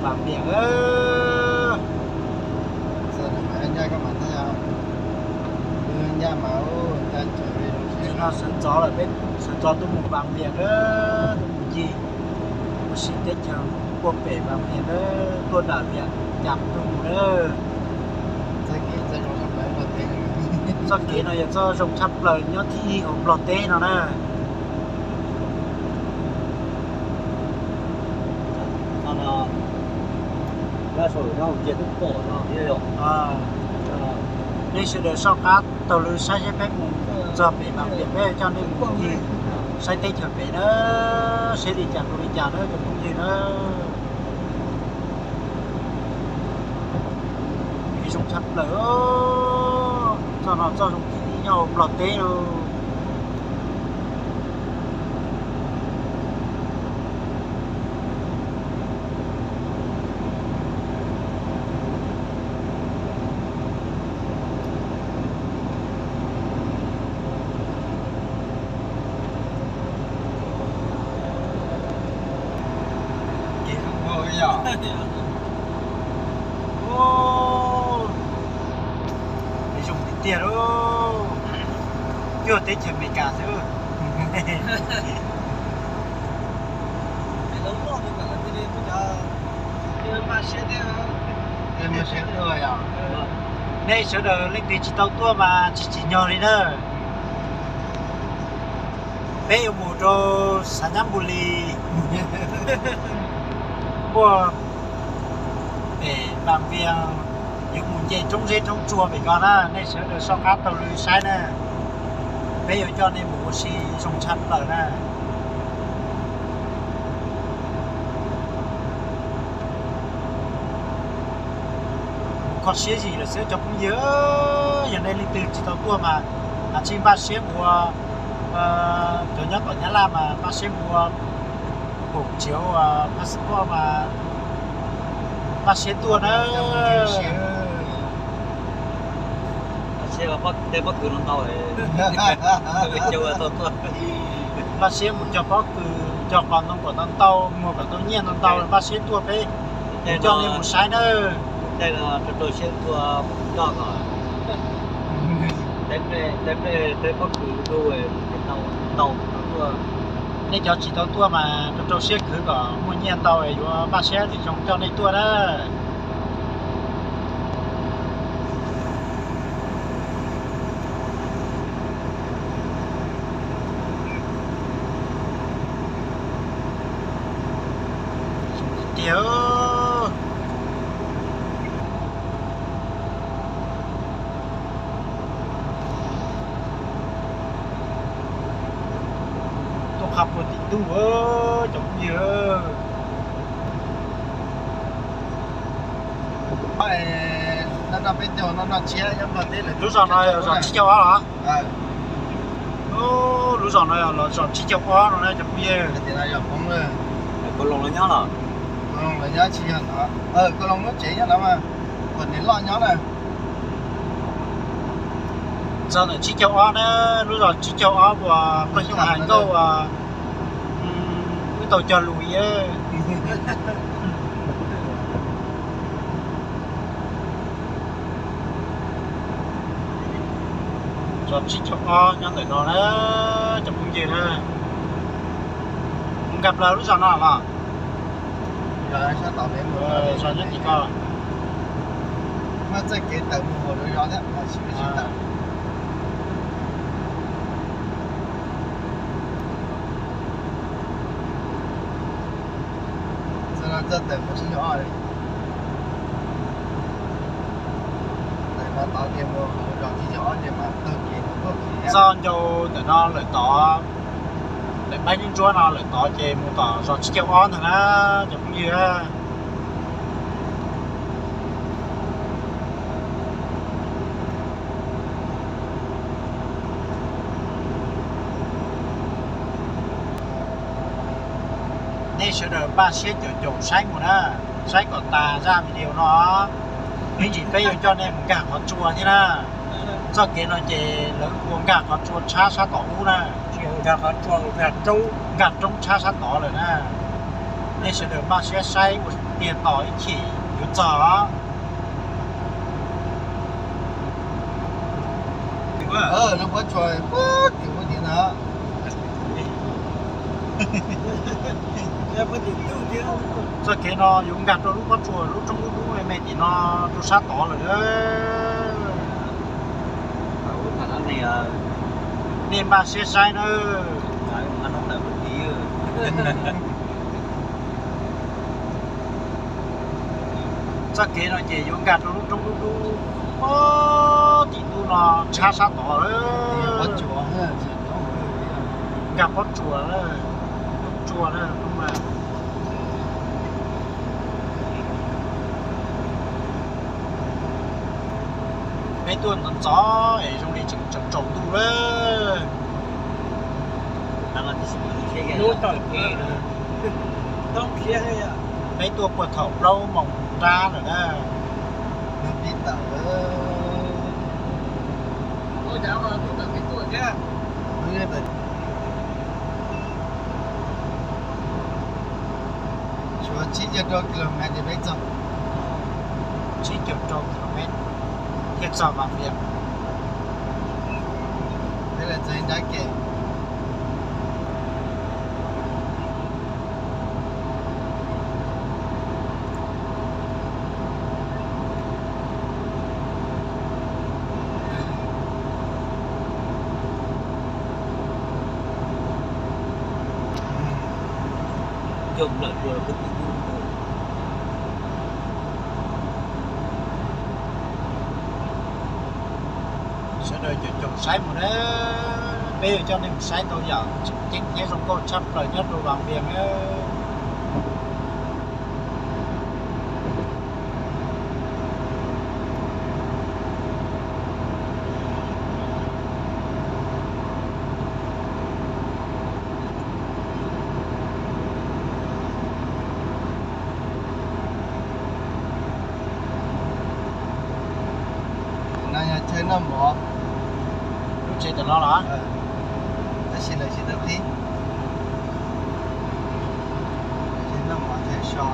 Npas Npias, sawv ntxov lawm, peb sawv ntxov tuaj mus Npas Npias, tuaj mus ncig ua si teb chaws puag pem Npas Npias, tuaj nram Vias Cas tuaj mus na. Txoj kev no yog txoj zoo tshaj plaws nyob thib ib hauv Nplog teb no na. Nej sawv daws soj qab taug lw saib seb peb mus txog pem Npas Npias, peb coj nej mus ncig saib teb chaws pem na, saib li cas rau li cas na cov phooj ywg na. Kev zoo tshaj plaws, txoj no txoj zoo thib ib nyob hauv Nplog teb lauj. Zoo tiag tiag lauj, cuag teb chaws Amelikas xwb. Nej sawv daws leej twg tsis tau tuaj mas tsis tsim nyog li na. Peb yuav mus rau Xav Nyab Npus Lis, puag pem Npas Npias, yuav mus nce roob zeb roob tsua pem ko na, nej sawv daws soj qab taug lw saib na. Peb yuav coj nej mus ua si zoo tshaj plaws na. Kho siab zim lawm xwb cov phooj ywg, yog nej leej twg tsis tau tuaj mas, mas tsis npaj siab mus ua, cov nyob tom Nyab Laj mas npaj siab mus ua, pum tsis ua passport mas npaj siab tuaj na. Npaj siab mus cog pob kws, cog qos ntoo kom ntau ntau, muag kom tau nyiaj ntau ntau, npaj siab tuaj peb coj nej mus saib nawb. Nej cov tsis tau tuaj mas rau rau siab khwv kom muaj nyiaj ntau yuav npaj siab tim xyoo coj nej tuaj na. Tiag, tuaj qha puag tim ntuj cov phooj ywg. Lub zos no yog zos Tsib Caug Ob los? Lub zos no yog zos Tsib Caug Ob no na cov phooj ywg. Txog ntawm Tsib Caug Ob na, lub zos Tsib Caug Ob uas Paj Xyooj hais nkauj, wb tau cog lus. Zos Tsib Caug Ob nyob ntawm no na cov phooj ywg na. Mus nkag plaws lub zos no los? Zos nyob tim ko. Txoj ncau ntawm no lawm tod, lawm pab ntsuab ntsuab no lawm tod ces mus tom zos Tsib Caug Ob ntag na cov phooj ywg. Nej sawv daws npaj siab caum caum saib mus na, saib kom tas zaj video no. Ib ntsis peb yuav coj nej mus nkag qhov tsua thiab na. Txoj kev no ces lawv ua nkag qhov tsua tshab sab tom ub na. Nkag roob tshab sab tod lawm na. Nej sawv daws npaj siab saib ua tiag tos ib chim yuav txog. Lub pob tsuas tim ub tim no. Txoj kev no yuav nkag rau lub pob tsuas lub roob dub dub me me tim no rau sab tod lawm. Nej npaj siab saib nawb. Txoj kev no ces yuav nkag rau lub roob dub dub, o, tim ntug no tshab sab tod. Nkag pob tsuas, pob tsuas na. Peb tuaj ntxov ntxov es zoo li tseem tsaus ntuj lawm. Peb tuaj puag thaum plaub moos rab lawm na. Tshuav tsib caug rau kilomet ces peb txog. Tsib caug rau kilomet thiaj txog Vam Vias. Peb los txog ib nrab ke. Sawv daws caum caum saib mus na, peb yuav coj nej mus saib tau yam tseem ceeb thiab zoo nkauj tshaj plaws nyob rau Vam Vias na. No yog chaw noj mov. Lub tsev tom no los? Tab sis lawv tsis tau qhib. Chaw noj mov chaw so.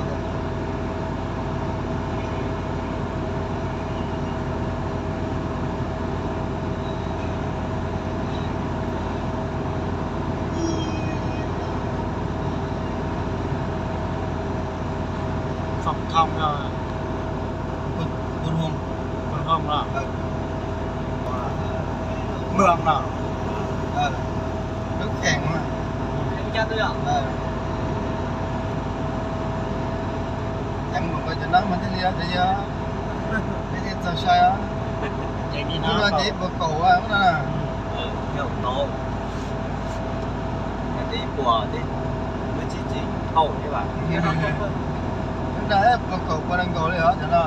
Phòng thông no. Buôn, Buôn Hôm. Buôn Hôm no. Mường no. Lub kheem no. Ceev npaum ko cov no mas thiaj li, thiaj li txaus sai os. Ib puas kaum no. Ib puas, ib puas kaum thiab. Lub no puas kaum puas nees nkaum li os cov no.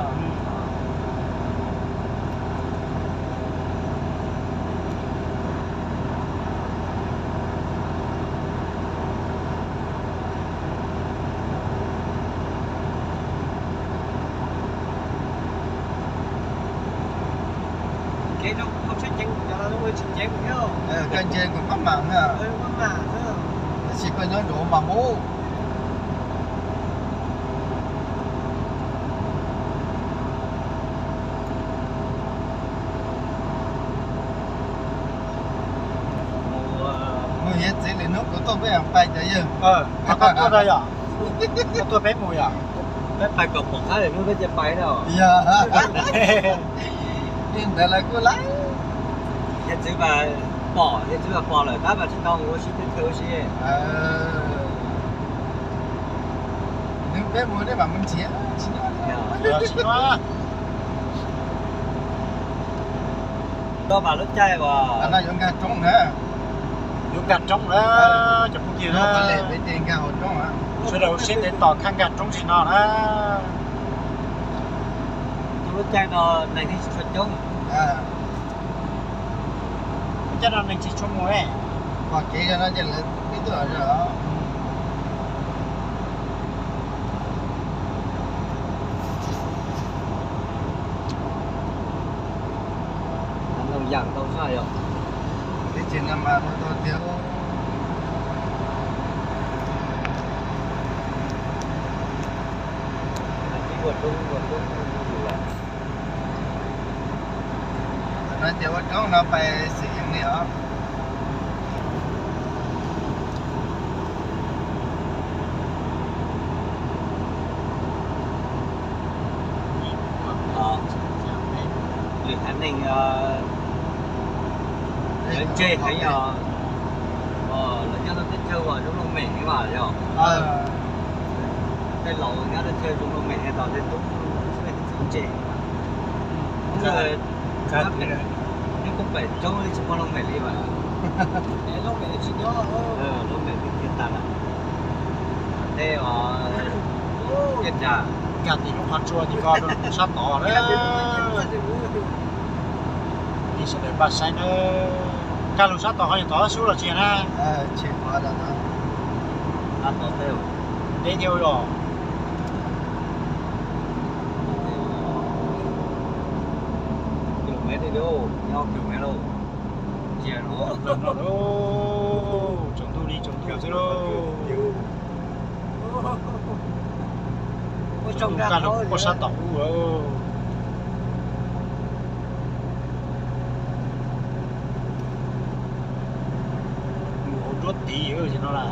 Kev no tsheb ceev, cov no tsis ceev thiab. Koj ntsia kuv maj mam na. Tab sis koj nyob nraud mas hub. Mus hiav txwv lwm hnub kuv tuaj peb pais cov yawg. Koj tuaj no yom? Koj tuaj peb mus yom? Peb pais kom pom qab lwm hnub peb cia pais na. Yog li ntawd lawv kuj laib. Hiav txwv mas pom, hiav txwv mas pom lawm tab mas tsis tau mus ua si peb kawg ua si. Hnub peb mus nej mam mus nrhiav tsis nyuaj. Tau mas lub caij uas no yuav nkag roob na. Yuav nkag roob na, cov phooj ywg na. Sawv daws ua siab ntev tos khaj nkag roob sim no na. Lub caij no neeg thiaj tsis tshua coob. Lub caij no neeg tsis tshua mus. Pom kev no ces lawv twb tuaj zog. Ntoo yam ntau zog yom. Teb chaws no mas ua tau tiag. Tam no ces ua roob no pais xwm yees li os. Lwm haiv neeg lawv ntseg heev os, lawv nyob rau teb chaws uas zoo looj mem heev mas yog. Tej laus nyob teb chaws zoo looj mem tos tej tub txib ntseg. Neb kuj pem roob tsis muaj looj mem li mas. Looj mem tiag tiag tas lawm. Tej os, tej dag, nkag tim lub qhov tsua tim ko rau sab tod na. Sawv daws npaj saib na. Nkag lug sab tod qhov nyuag tod xwb los tsis na. Deb thiab os. Tsaus ntuj li tsaus ntuj xwb lauj. Nkag lug puag sab tom ub. Mus hauv nruab tid no las.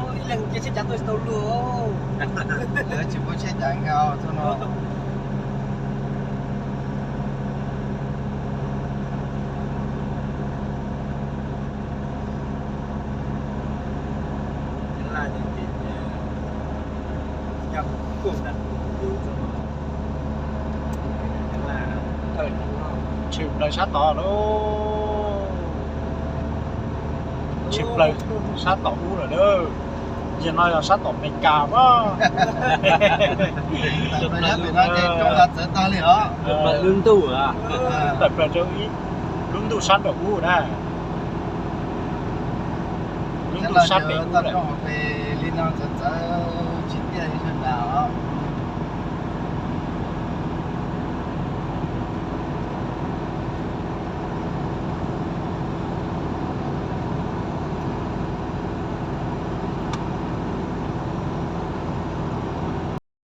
Tsis muaj tsheb cav nkag txog no. Tshwm plaws sab tod lauj. Tshwm plaws sab tom ub lawm na. Yog no yog sab tom Amelikas mas. Tawm plaws rau ib lub ntuj sab nraum ub na. Lub ntuj sab pem ub lawm. Li no txawv txawv tsis tiaj li na.